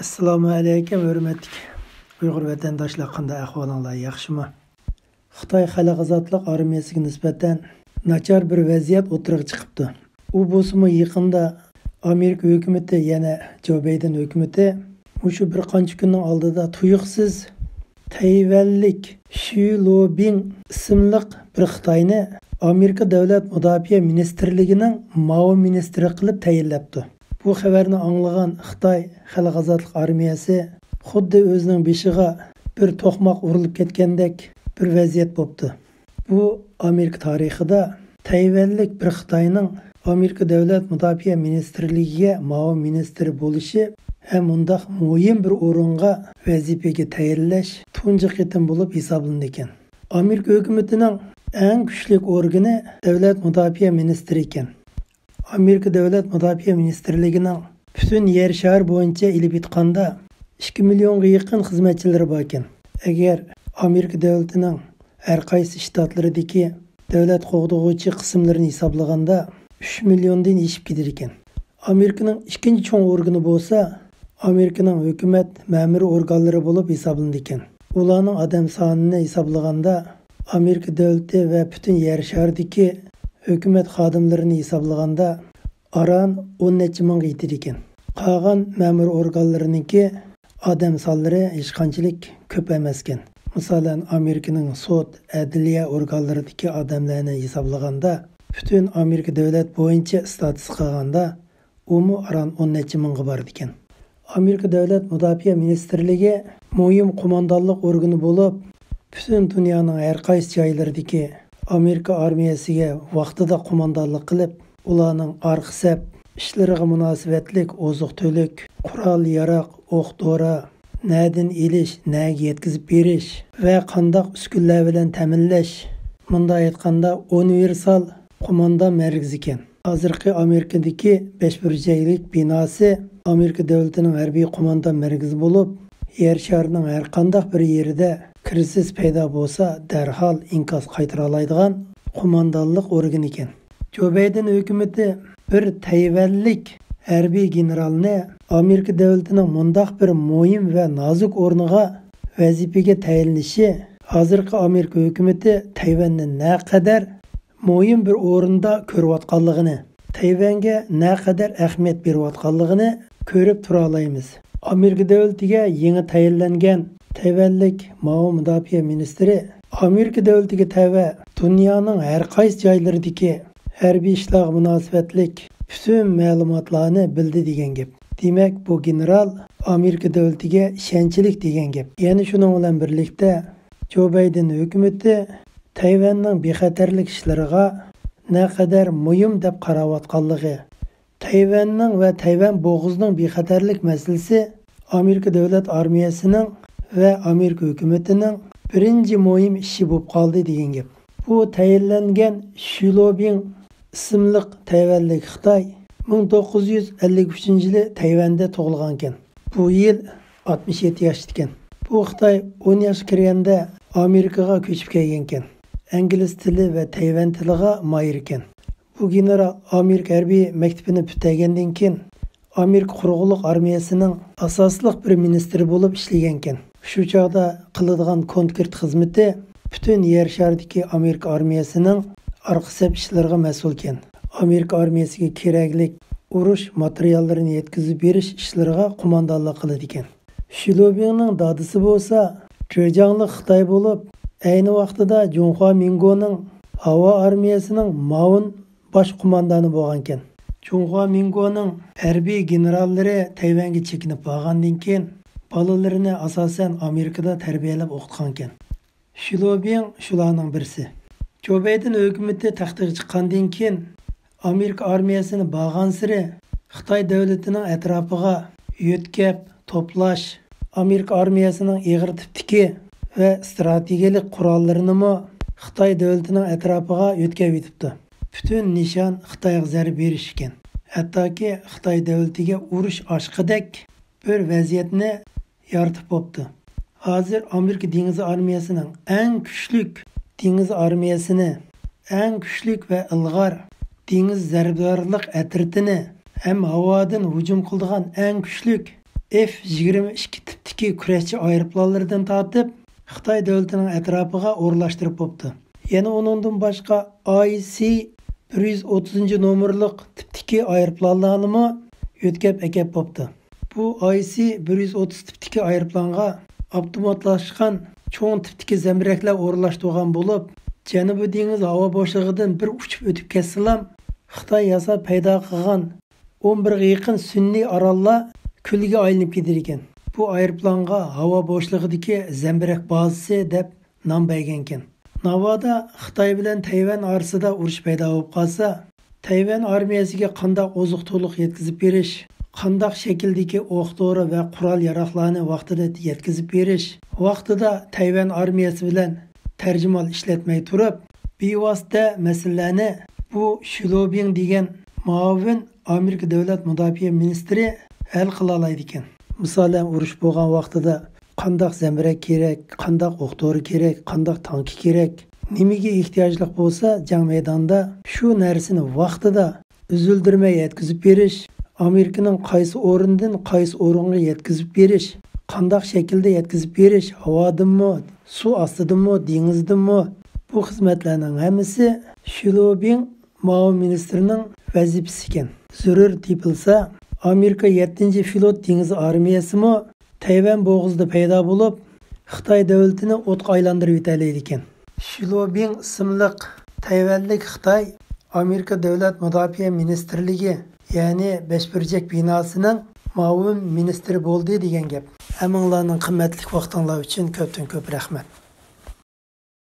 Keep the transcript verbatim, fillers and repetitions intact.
ئەسسالامۇ ئەلەيكۇم، ھۆرمەتلىك ئۇيغۇر ۋەتەنداشلار، قانداق ئەھۋالىڭلار، ياخشىمۇ؟ خىتاي خەلق ئازادلىق ئارمىيەسىگە نىسبەتەن ناچار بىر ۋەزىيەت ئوتتۇرىغا چىقىپتۇ. ئۇ بولسىمۇ يېقىندا ئامېرىكا ھۆكۈمىتى، يەنى جو بايدېن ھۆكۈمىتى مۇشۇ بىر قانچە كۈننىڭ ئالدىدا تۇيۇقسىز تەيۋەنلىك شۈ لوبىڭ ئىسىملىق بىر خىتاينى ئامېرىكا دۆلەت مۇداپىئە مىنىستىرلىكىنىڭ مۇئاۋىن مىنىستىرى قىلىپ تەيىنلەپتۇ. بۇ خەۋەرنى ئاڭلىغان خىتاي خەلق ئازادلىق ئارمىيەسى خۇددى ئۆزىنىڭ بېشىغا بىر توقماق ئۇرۇلۇپ كەتكەندەك بىر ۋەزىيەت بوپتۇ. بۇ ئامېرىكا تارىخىدا تەيۋەنلىك بىر خىتاينىڭ ئامېرىكا دۆلەت مۇداپىئە مىنىستىرلىكىگە مۇئاۋىن مىنىستىر بولۇشى ھەم مۇنداق مۇھىم بىر ئورۇنغا ۋەزىپىگە تەيىنلەش تۇنجى قېتىم بولۇپ ھېسابلىنىدىكەن. ئامېرىكا ھۆكۈمىتىنىڭ ئەڭ كۈچلۈك ئورگىنى دۆلەت مۇداپىئە مىنىستىرى ئىكەن. ئامېرىكا دۆلەت مۇداپىئە مىنىستىرلىكىنىڭ پۈتۈن يەر شارى بويىچە ئېلىپ ئېيتقاندا، ئىككى مىليونغا يېقىن خىزمەتچىلىرى باركەن. ئەگەر ئامېرىكا دۆلىتىنىڭ ھەر قايسى شتاتلىرىدىكى دۆلەت قوغدىغۇچى قىسىملىرىنى ھېسابلىغاندا، ئۈچ مىليوندىن ئېشىپ كېتىدىكەن. ئامېرىكىنىڭ ئىككىنچى چوڭ ئورگىنى بولسا ئامېرىكىنىڭ ھۆكۈمەت مەمۇرىي ئورگانلىرى بولۇپ ھېسابلىنىدىكەن. ئۇلارنىڭ ئادەم سانىنى ھېسابلىغاندا، ئامېرىكا دۆلىتى ۋە پۈتۈن يەر شارىدىكى ھۆكۈمەت خادىملىرىنى ھېسابلىغاندا، ئاران ئون نەچچە مىڭغا يېتىدىكەن. قالغان مەمۇرىي ئورگانلىرىنىڭكى ئادەم سانلىرى ھېچقانچىلىك كۆپ ئەمەسكەن. مىسالەن، ئامېرىكىنىڭ سوت، ئەدلىيە ئورگانلىرىدىكى ئادەملەرنى ھېسابلىغاندا، پۈتۈن ئامېرىكا دۆلەت بويىچە ئىستاتىستىكا قىلغاندا، ئۇمۇ ئاران ئون نەچچە مىڭغا بارىدىكەن. ئامېرىكا دۆلەت مۇداپىئە مىنىستىرلىكى مۇھىم قوماندانلىق ئورگىنى بولۇپ، پۈتۈن دۇنيانىڭ ھەر قايسى جايلىرىدىكى ئامېرىكا ئارمىيەسىگە ۋاقتىدا قوماندانلىق قىلىپ، ئۇلارنىڭ ئارقا سەپ ئىشلىرىغا مۇناسىۋەتلىك ئوزۇق-تۈلۈك، قورال-ياراغ، ئوق-دورا، نەدىن ئېلىش، نەگە يەتكۈزۈپ بېرىش ۋە قانداق ئۈسكۈنىلەر بىلەن تەمىنلەش، مۇنداق ئېيتقاندا، ئۇنىۋېرسال قوماندا مەركىزىكەن. ھازىرقى ئامېرىكىدىكى بەش بۇرجەكلىك بىناسى ئامېرىكا دۆلىتىنىڭ ھەربىي قوماندا مەركىزى بولۇپ، يەر شارىنىڭ ھەر قانداق بىر يېرىدە كىرىزىس پەيدا بولسا، دەرھال ئىنكاس قايتۇرالايدىغان قوماندانلىق ئورگىنى ئىكەن. جو بايدېن ھۆكۈمىتى بىر تەيۋەنلىك ھەربىي گېنېرالنى ئامېرىكا دۆلىتىنىڭ مۇنداق بىر مۇھىم ۋە نازۇك ئورنىغا ۋەزىپىگە تەيىنلىشى ھازىرقى ئامېرىكا ھۆكۈمىتى تەيۋەننى نەقەدەر مۇھىم بىر ئورۇندا كۆرۈۋاتقانلىقىنى، تەيۋەنگە نەقەدەر ئەھمىيەت بېرىۋاتقانلىقىنى كۆرۈپ تۇرالايمىز. ئامېرىكا دۆلىتىگە يېڭى تەيىنلەنگەن تەيۋەنلىك مۇئاۋىن مۇداپىئە مىنىستىرى ئامېرىكا دۆلىتىگە تەۋە دۇنيانىڭ ھەر قايسى جايلىرىدىكى ھەربىي ئىشلارغا مۇناسىۋەتلىك پۈتۈن مەلۇماتلارنى بىلدى دېگەن گەپ. دېمەك، بۇ گېنېرال ئامېرىكا دۆلىتىگە ئىشەنچلىك دېگەن گەپ. يەنە شۇنىڭ بىلەن بىرلىكتە، جو بايدېن ھۆكۈمىتى تەيۋەننىڭ بىخەتەرلىك ئىشلىرىغا نەقەدەر مۇھىم دەپ قاراۋاتقانلىقى، تەيۋەننىڭ ۋە تەيۋەن بوغۇزىنىڭ بىخەتەرلىك مەسىلىسى ئامېرىكا دۆلەت ئارمىيەسىنىڭ ۋە ئامېرىكا ھۆكۈمىتىنىڭ بىرىنچى مۇھىم ئىشى بولۇپ قالدى دېگەن گەپ. بۇ تەيىنلەنگەن شۈلوبىڭ ئىسىملىق تەيۋەنلىك خىتاي مىڭ توققۇز يۈز ئەللىك ئۈچىنچى يىلى تەيۋەندە تۇغۇلغانىكەن. بۇ يىل ئاتمىش يەتتە ياشتىكەن. بۇ خىتاي ئون ياشقا كىرگەندە ئامېرىكىغا كۆچۈپ كەلگەنكەن. ئىنگلىز تىلى ۋە تەيۋەن تىلىغا ماھىر ئىكەن. بۇ گېنېرال ئامېرىكا ھەربىي مەكتىپىنى پۈتتۈرگەندىن كېيىن، ئامېرىكا قۇرۇقلۇق ئارمىيەسىنىڭ ئاساسلىق بىر مىنىستىرى بولۇپ ئىشلىگەنكەن. شۇ چاغدا قىلىدىغان كونكرېت خىزمىتى پۈتۈن يەر شارىدىكى ئامېرىكا ئارمىيەسىنىڭ ئارقا سەپ ئىشلىرىغا مەسئۇلكەن. ئامېرىكا ئارمىيەسىگە كېرەكلىك ئۇرۇش ماتېرىياللىرىنى يەتكۈزۈپ بېرىش ئىشلىرىغا قوماندانلىق قىلىدىكەن. شىلۇبىڭنىڭ دادىسى بولسا جېجياڭلىق خىتاي بولۇپ، ئەينى ۋاقتىدا جۇڭخۇا مىڭگونىڭ ھاۋا ئارمىيەسىنىڭ مۇئاۋىن باش قوماندانى بولغانىكەن. جۇڭخۇا مىڭگونىڭ ھەربىي گېنېراللىرى تەيۋەنگە چېكىنىپ بارغاندىن كېيىن، بالىلىرىنى ئاساسەن ئامېرىكىدا تەربىيەلەپ ئوقۇتقانىكەن. شىلۇبىڭ شۇلارنىڭ بىرسى. جو بايدېن ھۆكۈمىتى تەختىگە چىققاندىن كېيىن، ئامېرىكا ئارمىيەسىنى بارغانسېرى خىتاي دۆلىتىنىڭ ئەتراپىغا يۆتكەپ، توپلاش، ئامېرىكا ئارمىيەسىنىڭ ئېغىر تىپتىكى ۋە ئىستراتېگىيەلىك قوراللىرىنىمۇ خىتاي دۆلىتىنىڭ ئەتراپىغا يۆتكەپ يېتىپتۇ. پۈتۈن نىشان خىتايغا زەربە بېرىش ئىكەن. ھەتتاكى خىتاي دۆلىتىگە ئۇرۇش ئاچقۇدەك بىر ۋەزىيەتنى يارىتىپ بوپتۇ. ھازىر ئامېرىكا دېڭىز ئارمىيەسىنىڭ ئەڭ كۈچلۈك دېڭىز ئارمىيەسىنى، ئەڭ كۈچلۈك ۋە ئىلغار دېڭىز زەربىدارلىق ئەترىتىنى ھەم ھاۋادىن ھۇجۇم قىلىدىغان ئەڭ كۈچلۈك ئېف يىگىرمە ئىككى تىپتىكى كۈرەشچى ئايروپىلانلىرىدىن تارتىپ، خىتاي دۆلىتىنىڭ ئەتراپىغا ئورۇنلاشتۇرۇپ بوپتۇ. يەنە ئۇنىڭدىن باشقا ئاي سى بىر يۈز ئوتتۇزىنچى نومۇرلۇق تىپتىكى ئايروپىلانلارنىمۇ يۆتكەپ ئەكەپ بوپتۇ. بۇ ئاي سى بىر يۈز ئوتتۇز تىپتىكى ئايروپىلانغا ئاپتوماتلاشقان چوڭ تىپتىكى زەمبىرەكلەر ئورۇنلاشتۇرغان بولۇپ، جەنۇبىي دېڭىز ھاۋا بوشلۇقىدىن بىر ئۇچۇپ ئۆتۈپ كەتسىلا، خىتاي ياساپ پەيدا قىلغان ئون بىرگە يېقىن سۈنئىي ئاراللار كۈلگە ئايلىنىپ كېتىدىكەن. بۇ ئايروپىلانغا ھاۋا بوشلۇقىدىكى زەمبىرەك بازىسى دەپ نام بەرگەنكەن. ناۋادا خىتاي بىلەن تەيۋەن ئارىسىدا ئۇرۇش پەيدا بولۇپ قالسا، تەيۋەن ئارمىيەسىگە قانداق ئوزۇق-تولۇق يەتكۈزۈپ بېرىش، قانداق شەكىلدىكى ئوق-دورا ۋە قورال-ياراغلارنى ۋاقتىدا يەتكۈزۈپ بېرىش، ۋاقتىدا تەيۋەن ئارمىيەسى بىلەن تەرجىمىھال ئىشلەتمەي تۇرۇپ، بىۋاسىتە مەسىلىلەرنى بۇ شۈلوبىڭ دېگەن مۇئاۋىن ئامېرىكا دۆلەت مۇداپىئە مىنىستىرى ھەل قىلالايدىكەن. مىسالەن، ئۇرۇش بولغان ۋاقتىدا قانداق زەمبىرەك كېرەك، قانداق ئوق-دورا كېرەك، قانداق تانكا كېرەك، نېمىگە ئېھتىياجلىق بولسا جەڭ مەيدانىدا شۇ نەرسىنى ۋاقتىدا ئۈزۈلدۈرمەي يەتكۈزۈپ بېرىش، ئامېرىكىنىڭ قايسى ئورنىدىن قايسى ئورۇنغا يەتكۈزۈپ بېرىش، قانداق شەكىلدە يەتكۈزۈپ بېرىش، ھاۋادىنمۇ، سۇ ئاستىدىنمۇ، دېڭىزدىنمۇ، بۇ خىزمەتلەرنىڭ ھەممىسى شىلوبىڭ مۇئاۋىن مىنىستىرىنىڭ ۋەزىپىسى ئىكەن. زۆرۈر تېپىلسا، ئامېرىكا يەتتىنچى فلوت دېڭىز ئارمىيەسىمۇ تەيۋەن بوغۇزىدا پەيدا بولۇپ، خىتاي دۆلىتىنى ئوتقا ئايلاندۇرۇۋېتەلەيدىكەن. شىلوبىڭ ئىسىملىق تەيۋەنلىك خىتاي ئامېرىكا دۆلەت مۇداپىئە مىنىستىرلىكى، يەنى بەشبۈرجەك بىناسىنىڭ مۇئاۋىن مىنىستىرى بولدى دېگەن گەپ. ھەممىڭلارنىڭ قىممەتلىك ۋاقتىڭلار ئۈچۈن كۆپتىن كۆپ رەھمەت.